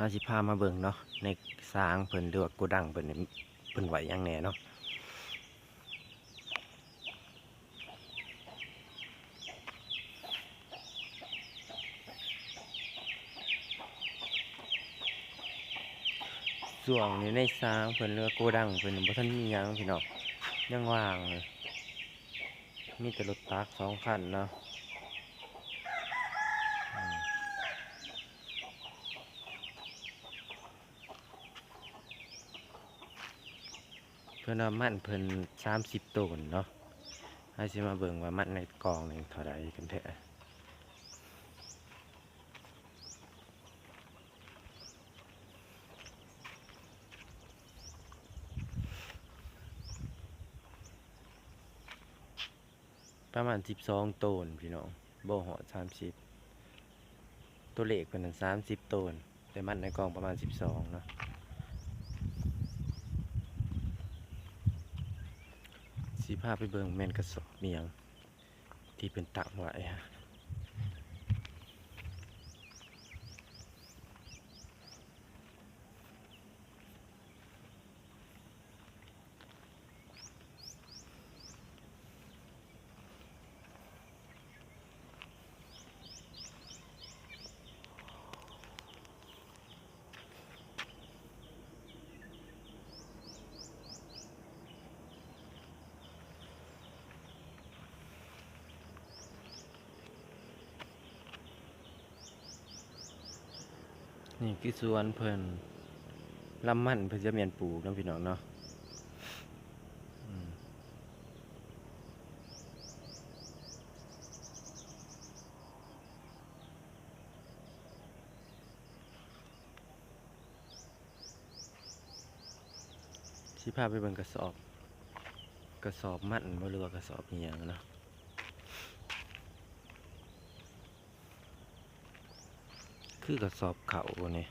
ເຮົາຊິພາມາເບິ່ງເນາະ ໃນສາງເພິ່ນ ຫຼືວ່າໂກດັງເພິ່ນນີ້ ເພິ່ນໄວ້ຫຍັງແດ່ເນາະ. ຊ່ວງນີ້ໃນສາງເພິ່ນ ຫຼືວ່າໂກດັງເພິ່ນ ບໍ່ທັນມີຫຍັງພີ່ນ້ອງ ຍັງວ່າງ ມີແຕ່ລົດຕັກສອງຄັນເນາະ. ອືມ ເພິ່ນວ່າມັນເພິ່ນສາມສິບໂຕນເນາະ. ເຮົາຊິມາເບິ່ງວ່າມັນໃນກ່ອງນີ້ເທົ່າໃດກັນແທ້. ປະມານສິບສອງໂຕນພີ່ນ້ອງ ບໍ່ຮອດສາມສິບ. ຕົວເລກເພິ່ນນັ້ນສາມສິບໂຕນ ແຕ່ມັນໃນກ່ອງປະມານສິບສອງເນາະ. ຊິພາໄປເບິ່ງແມ່ນກະສອບອີ່ຫຍັງທີ່ເພິ່ນຕັ້ງໄວ້. ນີ້ຄືສວນເພິ່ນ ລຳມັນເພິ່ນຈະແມ່ນປູກເນາະພີ່ນ້ອງເນາະ. ອືມ ຊິພາໄປເບິ່ງກະສອບ ກະສອບມັນບໍ່ ຫຼືວ່າກະສອບອີ່ຫຍັງເນາະ. ຄືກະສອບເຂົ້ານີ້.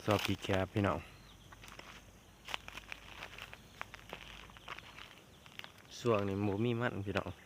ສອບຂີ້ແຄບພີ່ນ້ອງ. ຊ່ວງນີ້ບໍ່ມີມັນພີ່ນ້ອງ